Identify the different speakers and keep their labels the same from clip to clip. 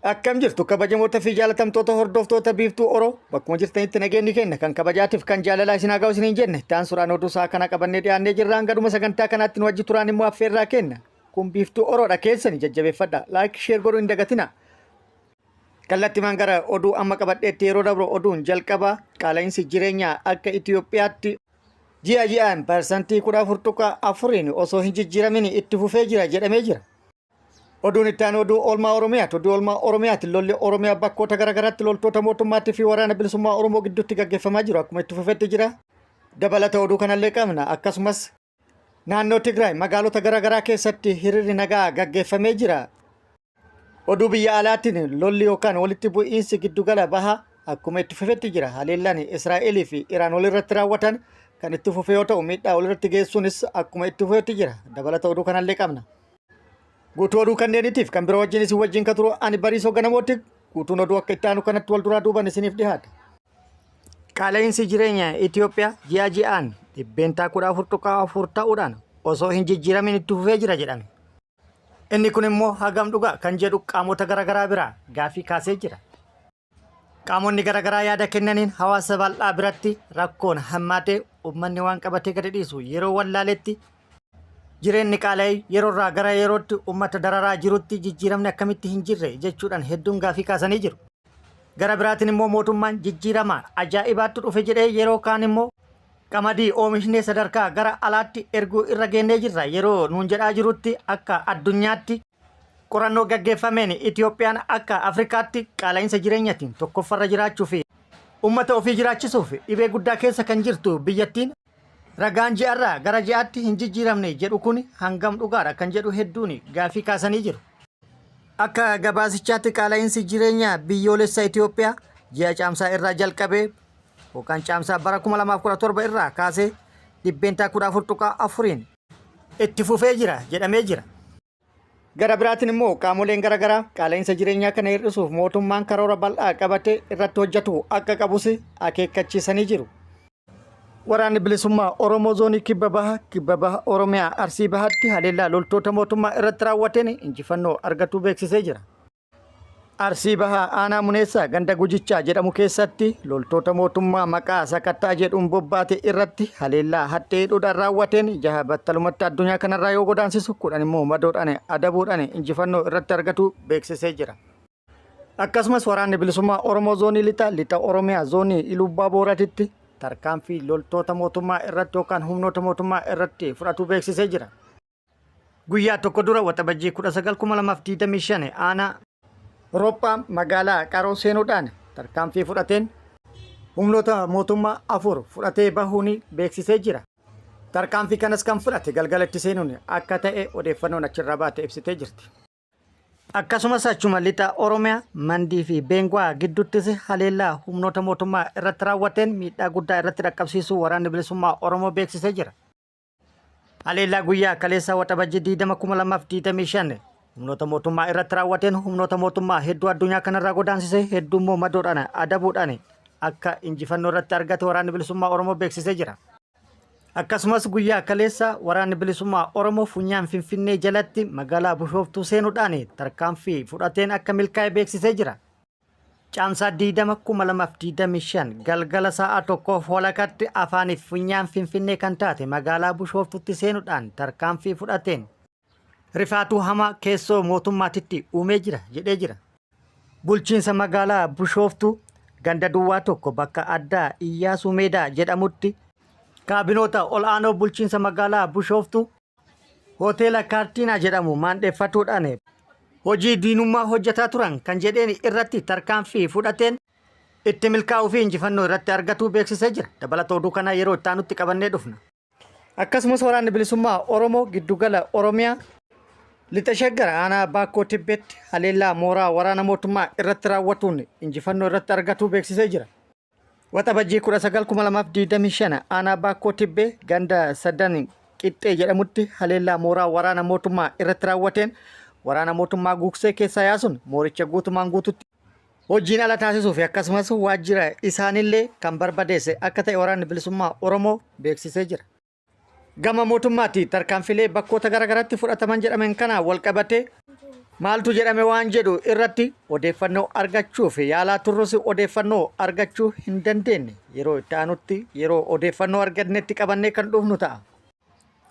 Speaker 1: Akkam jirtu kabajamoota fi jaalatamtoota hordoftoota Biiftuu Oro, bakkuma jirtanitti nageenyi keenya kan kabajaatiif kan jaalalaa isin haa ga'u isiniin jenne. Itti suuraan oduu isaa kana qabannee dhiyaannee jirraan gaduma sagantaa kanaatti nu wajji turaan immoo affeerraa kenna. Kun Biiftuu Oroodha, keessani jajjabeeffadha. Like, share godhuu hin dagatina. Kallattimaan gara oduu amma qabadheetti yeroo dabru, oduun jalqaba qaala'insi jireenyaa akka Itoophiyaatti ji'a ji'aan 14.4% osoo hin jijjiiramin itti fufee jira jedhamee jira. Oduun itti aanu oduu oolmaa Oromiyaati. Oduu oolmaa Oromiyaati. Lolli Oromiyaa bakkoota garaagaraatti loltoota mootummaatii fi waraana bilisummaa Oromoo gidduutti gaggeeffamaa jiru akkuma itti fufetti jira. Dabalata oduu kanallee qabna. Akkasumas naannoo Tigraay magaalota garaagaraa keessatti hiriirri nagaa gaggeeffamee jira. Oduu biyya alaatiin lolli yookaan walitti bu'iinsi giddugala bahaa akkuma itti fufetti jira. Haleellaan Israa'elii fi Iraan walirratti raawwatan kan itti fufe yoo ta'u, miidhaa walirratti geessuunis akkuma itti fufetti jira. Dabalata oduu kanallee qabna. Guutuu oduu kanneeniitiif kan biroo wajjin isin wajjin kan turu ani Bariisoo Ganamooti. Guutuun oduu akka itti aanu kanatti wal duraa duuban isiniif dhiyaata. Qaala'insi jireenya Itoophiyaa ji'a ji'aan 14.4% ta'uudhaan osoo hin jijjiiramin itti fufee jira jedhame. Inni kun immoo hagam dhugaa kan jedhu qaamota garaagaraa biraa gaaffii kaasee jira. Qaamonni garaagaraa yaada kennaniin hawaasa bal'aa biratti rakkoon hammaatee uummanni waan qabatee gadi dhiisu yeroo wallaaletti, jireenyi qaala'ee yeroorraa gara yerootti uummata dararaa jirutti jijjiiramni akkamitti hin jirre jechuudhaan hedduun gaaffii kaasanii jiru. Gara biraatiin immoo mootummaan jijjiirama ajaa'ibaatti dhufe jedhee, yeroo kaan immoo qamadii oomishnee sadarkaa gara alaatti erguu irra geennee jirra yeroo nuun jedhaa jirutti, akka addunyaatti qorannoo gaggeeffameen Itoophiyaan akka Afrikaatti qaala'insa jireenyatiin tokkoffarra jiraachuu fi uummata ofii jiraachisuuf dhibee guddaa keessa kan jirtu biyyattiin, ragaan ji'arraa gara ji'aatti hin jijjiiramne jedhu kun hangam dhugaadha kan jedhu hedduun gaaffii kaasanii jiru. Akka gabaasichaatti qaala'insi jireenyaa biyyoolessa Itoophiyaa ji'a Caamsaa irraa jalqabee yookaan Caamsaa bara 2017 irraa kaasee 14.4% itti fufee jira jedhamee jira. Gara biraatiin immoo qaamoleen garaagaraa qaala'insa jireenyaa kana hir'isuuf mootummaan karoora bal'aa qabatee irratti hojjetu akka qabus akeekkachiisanii jiru. Waraanni Bilisummaa Oromoo Zoonii Kibba Baha, Kibba Baha Oromiyaa Arsii Bahaatti haleellaa loltoota mootummaa irratti raawwateen injifannoo argatuu beeksisee jira. Arsii Bahaa Aanaa Muneessaa ganda Gujichaa jedhamu keessatti loltoota mootummaa maqaa sakattaa jedhuun bobbaate irratti haleellaa haxxee hidhuudhaan raawwateen jaha battalumatti addunyaa kanarraa yoo godaansisu, 10 immoo madoodhaan adabuudhaan injifannoo irratti argatu beeksisee jira. Akkasumas Waraanni Bilisummaa Oromoo Zoonii Lixa Lixa Oromiyaa Zoonii Iluubbaa Booratitti tarkaanfii loltoota mootummaa irratti yookaan humnoota mootummaa irratti fudhatu beeksisee jira. Guyyaa tokko dura Waxabajjii 19,2025 aanaa Roophaa magaalaa Qaroo seenuudhaan tarkaanfii fudhateen humnoota mootummaa afur fudhatee bahuun beeksisee jira. Tarkaanfii kanas kan fudhate galgala itti seenuun akka ta'e odeeffannoon achirraa baate ibsitee jirti. Akkasumas achuma lixa Oromiyaa Mandii fi Beengwaa gidduuttis haleellaa humnoota mootummaa irratti raawwateen miidhaa guddaa irratti dhaqqabsiisuu Waraanni Bilisummaa Oromoo beeksisee jira. Haleellaa guyyaa kaleessa Waxabajjii 20,2025 humnoota mootummaa irratti raawwateen humnoota mootummaa hedduu addunyaa kanarraa godaansise, hedduu immoo madoodhaan adabuudhaan akka injifannoo irratti argate Waraanni Bilisummaa Oromoo beeksisee jira. Akkasumas guyyaa kaleessa Waraanni Bilisummaa Oromoo funyaan Finfinnee jalatti magaalaa Bushooftuu seenuudhaan tarkaanfii fudhateen akka milkaa'e beeksisee jira. Caamsaa 20,2025 galgala sa'a tokkoof walakatti afaaniif funyaan Finfinnee kan taate magaalaa Bushooftutti seenuudhaan tarkaanfii fudhateen rifaatuu hamaa keessoo mootummaatitti uumee jira jedhee jira. Bulchiinsa magaalaa Bushooftuu ganda duwwaa 1 bakka addaa Iyyaasuu Meedaa jedhamutti kaabinoota ol'aanoo bulchiinsa magaalaa Bushooftuu hoteela Kaartiinaa jedhamu maandheeffatuudhaan hojii diinummaa hojjetaa turan kan jedheen irratti tarkaanfii fudhateen itti milkaa'uu fi injifannoo irratti argatuu beeksisee jira. Dabalata oduu kanaa yeroo itti aanutti qabannee dhufna. Akkasumas Waraanni Bilisummaa Oromoo giddugala Oromiyaa Lixa Shaggar aanaa Baakkoo Tibbeetti haleellaa mooraa waraana mootummaa irratti raawwatuun injifannoo irratti argatuu beeksisee jira. Waxabajjii 19,2025 aanaa Baakkoo Tibbee ganda Sadan Qixxee jedhamutti haleellaa mooraa waraana mootummaa irratti raawwateen waraana mootummaa guugsee keessaa yaasuun mooricha guutumaan guututti hojiin ala taasisuu fi akkasumas waajjira isaanillee kan barbadeesse akka ta'e Waraanni Bilisummaa Oromoo beeksisee jira. Gama mootummaatti tarkaanfilee bakkoota garaagaraatti fudhataman jedhaman kana walqabatee Maaltu jedhame waan jedhu irratti odeeffannoo argachuuf yaalaa turrus odeeffannoo argachuu hin dandeenye. Yeroo itti aanutti yeroo odeeffannoo argannetti qabannee kan dhufnu ta'a.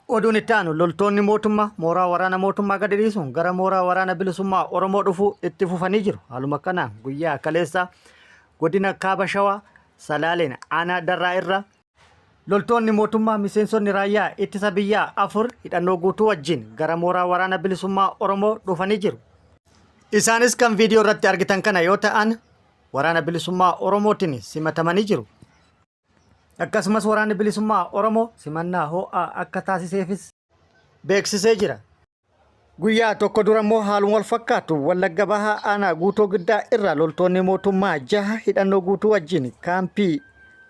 Speaker 1: Oduun itti aanu loltoonni mootummaa mooraa waraana mootummaa gadi dhiisuun gara mooraa waraana bilisummaa Oromoo dhufuu itti fufanii jiru. Haaluma kanaan guyyaa kaleessaa godina Kaaba Shawaa Salaaleen aanaa Darraa irra Loltoonni mootummaa miseensonni raayyaa ittisa biyyaa 4 hidhannoo guutuu wajjin gara mooraa waraana bilisummaa Oromoo dhufanii jiru. Isaanis kan viidiyoo irratti argitan kana yoo ta'an waraana bilisummaa Oromootiin simatamanii jiru. Akkasumas waraanni bilisummaa Oromoo simannaa ho'aa akka taasiseefis beeksisee jira. Guyyaa tokko dura immoo haaluma wal fakkaatu Wallagga Bahaa aanaa Guutoo Giddaa irraa loltoonni mootummaa jaha hidhannoo guutuu wajjin kaampii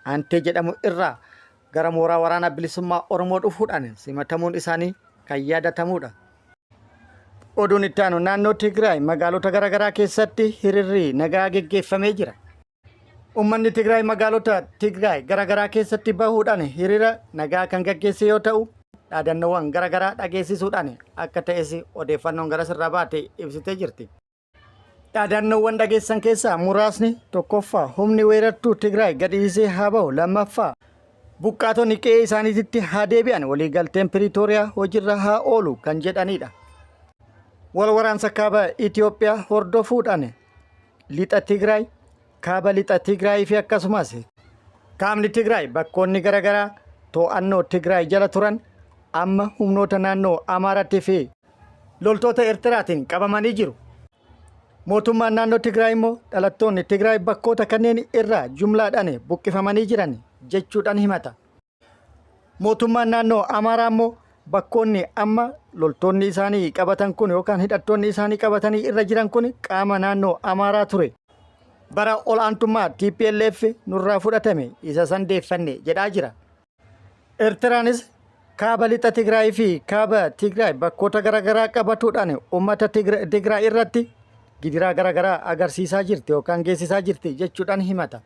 Speaker 1: Aantee jedhamu irraa gara mooraa waraana bilisummaa Oromoo dhufuudhaan simatamuun isaanii kan yaadatamuudha. Oduun itti aanu naannoo Tigraay magaalota garaagaraa keessatti hiriirri nagaa geggeeffamee jira. Uummanni Tigraay magaalota Tigraay garaagaraa keessatti bahuudhaan hiriira nagaa kan gaggeesse yoo ta'u, dhaadannoowwan garaagaraa dhageessisuudhaan akka ta'es odeeffannoon garas irraa baate ibsitee jirti. Dhaadannoowwan dhageessan keessaa muraasni tokkoffaa humni weerartuu Tigraay gadi dhiisee haa bahu, lammaffaa buqqaatonni qe'ee isaaniititti haa deebi'an, waliigalteen Piriitooriyaa hojiirra haa oolu kan jedhanidha. Wal waraansa kaaba Itoophiyaa hordofuudhaan lixa Tigraay, kaaba lixa Tigraay fi akkasumas kaabni Tigraay bakkoonni garaagaraa to'annoo Tigraay jala turan amma humnoota naannoo Amaaraatii fi loltoota Eertiraatiin qabamanii jiru. Mootummaan naannoo Tigraay immoo dhalattoonni Tigraay bakkoota kanneen irraa jumlaadhaan buqqifamanii jiran jechuudhaan himata. Mootummaan naannoo Amaaraa immoo bakkoonni amma loltoonni isaanii qabatan kun yookaan hidhattoonni isaanii qabatanii irra jiran kun qaama naannoo Amaaraa ture. Bara ol'aantummaa TPLF nurraa fudhatame isa san deeffanne jedhaa jira. Eertiraanis kaaba lixa Tigraay fi kaaba Tigraay bakkoota garaagaraa qabatuudhaan uummata Tigraay irratti gidiraa garaagaraa agarsiisaa jirti yookaan geessisaa jirti jechuudhaan himata.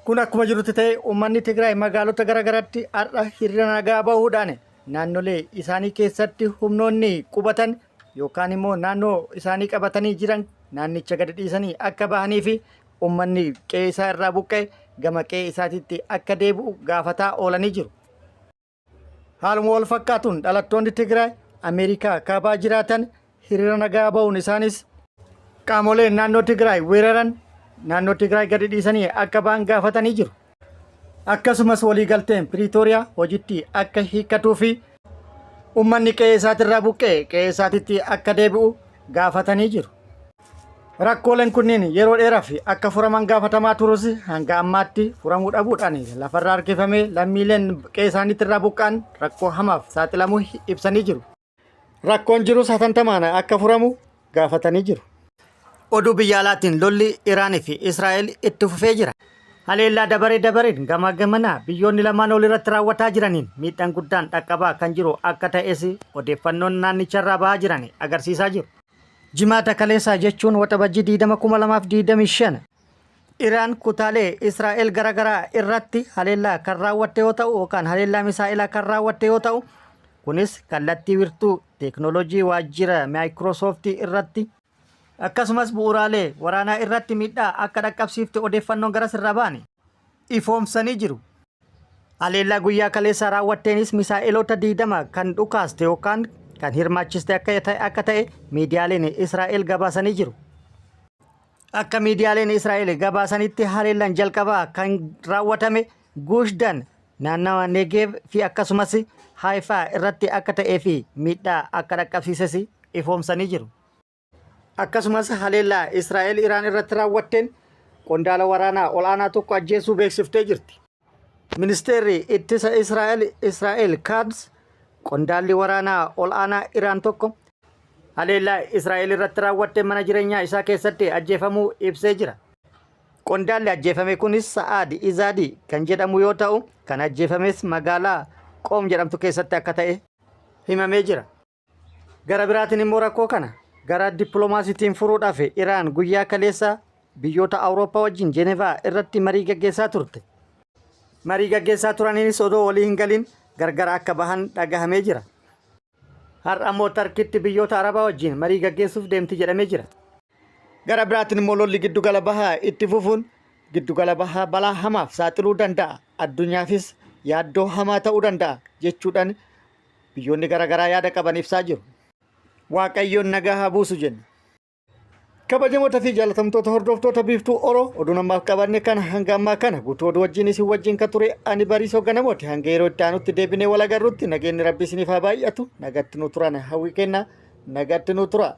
Speaker 1: Kun akkuma jirutti ta'ee uummanni Tigraay magaalota garaagaraatti har'a hiriira nagaa bahuudhaan naannolee isaanii keessatti humnoonni qubatan yookaan immoo naannoo isaanii qabatanii jiran naannicha gadi dhiisanii akka bahanii fi uummanni qe'ee isaa irraa buqqa'e gama qe'ee isaatiitti akka deebi'u gaafataa oolanii jiru. Haaluma wal fakkaatuun dhalattoonni Tigraay Ameerikaa kaabaa jiraatan hiriira nagaa ba'uun isaanis qaamoleen naannoo Tigraay weeraran naannoo Tigraay gadi dhiisanii akka ba'an gaafatanii jiru. Akkasumas waliigalteen Piriitooriyaa hojitti akka hiikkatuu fi uummanni qe'ee isaatirraa buqqa'e qe'ee isaatitti akka deebi'u gaafatanii jiru. Rakkooleen kunniin yeroo dheeraaf akka furaman gaafatamaa turus hanga ammaatti furamuu dhabuudhaan lafarra harkifamee lammiileen qe'ee isaaniitti irraa buqqa'an rakkoo hamaaf saaxilamuu ibsanii jiru. Rakkoon jirus hatantamaan akka furamu gaafatanii jiru. Oduu biyya alaatiin lolli Iraanii fi Israa'el itti fufee jira. Haleellaa dabaree dabareen gamaa gamanaa biyyoonni lamaan walirratti raawwataa jiraniin miidhaan guddaan dhaqqabaa kan jiru akka ta'es odeeffannoon naannicharraa bahaa jiran agarsiisaa jiru. Jimaata kaleessaa jechuun Waxabajjii 20, 2025 Iraan kutaalee Israa'el garaagaraa irratti haleellaa kan raawwatte yoo ta'u yookaan haleellaa misaa'ilaa kan raawwatte yoo ta'u kunis kallattii wirtuu teeknooloojii waajjira Maayikiroosooftii irratti akkasumas bu'uuraalee waraanaa irratti miidhaa akka dhaqqabsiifte odeeffannoon garas irraa ba'ani ifoomsanii jiru. Haleellaa guyyaa kaleessaa raawwatteenis misaa'eloota 20 kan dhukaaste yookaan kan hirmaachiste akka ta'e miidiyaaleen Israa'el gabaasanii jiru. Akka miidiyaaleen Israa'el gabaasanitti haleellaan jalqabaa kan raawwatame Guush Dan naannawa Negeev fi akkasumas Haayifaa irratti akka ta'ee fi miidhaa akka dhaqqabsiises ifoomsanii jiru. Akkasumas haleellaa Israa'el Iraan irratti raawwatteen qondaala waraanaa ol'aanaa tokko ajjeesuu beeksiftee jirti. Ministeerri ittisa Israa'el Israa'el Kaatz qondaalli waraanaa ol'aanaa Iraan tokko haleellaa Israa'el irratti raawwatteen mana jireenyaa isaa keessatti ajjeefamuu ibsee jira. Qondaalli ajjeefame kunis Sa'aad Izaadii kan jedhamu yoo ta'u, kan ajjeefames magaalaa Qoom jedhamtu keessatti akka ta'e himamee jira. Gara biraatiin immoo rakkoo kana gara dippiloomaasiitiin furuudhaaf Iraan guyyaa kaleessa biyyoota Awurooppaa wajjin Jenevaa irratti marii gaggeessaa turte. Marii gaggeessaa turaniinis odoo walii hin galin gargar akka bahan dhagahamee jira. Har'a immoo Tarkitti biyyoota Arabaa wajjin marii gaggeessuuf deemti jedhamee jira. Gara biraatiin immoo lolli giddugala bahaa itti fufuun giddugala bahaa balaa hamaaf saaxiluu danda'a. Addunyaafis yaaddoo hamaa ta'uu danda'a jechuudhaan biyyoonni garaagaraa yaada qaban ibsaa jiru. Waaqayyoon nagaa haa buusu jenna. Kabajamoota fi jaalatamtoota hordoftoota Biiftuu Oro, oduun ammaaf qabanne kana hanga ammaa kana guutuu oduu wajjin isin wajjin kan ture ani Bariisoo Ganamooti. Hanga yeroo itti aanutti deebinee wal agarrutti nageenyi Rabbi isiniif haa baay'atu. Nagatti nu turan hawwii kenna. Nagatti nu tura.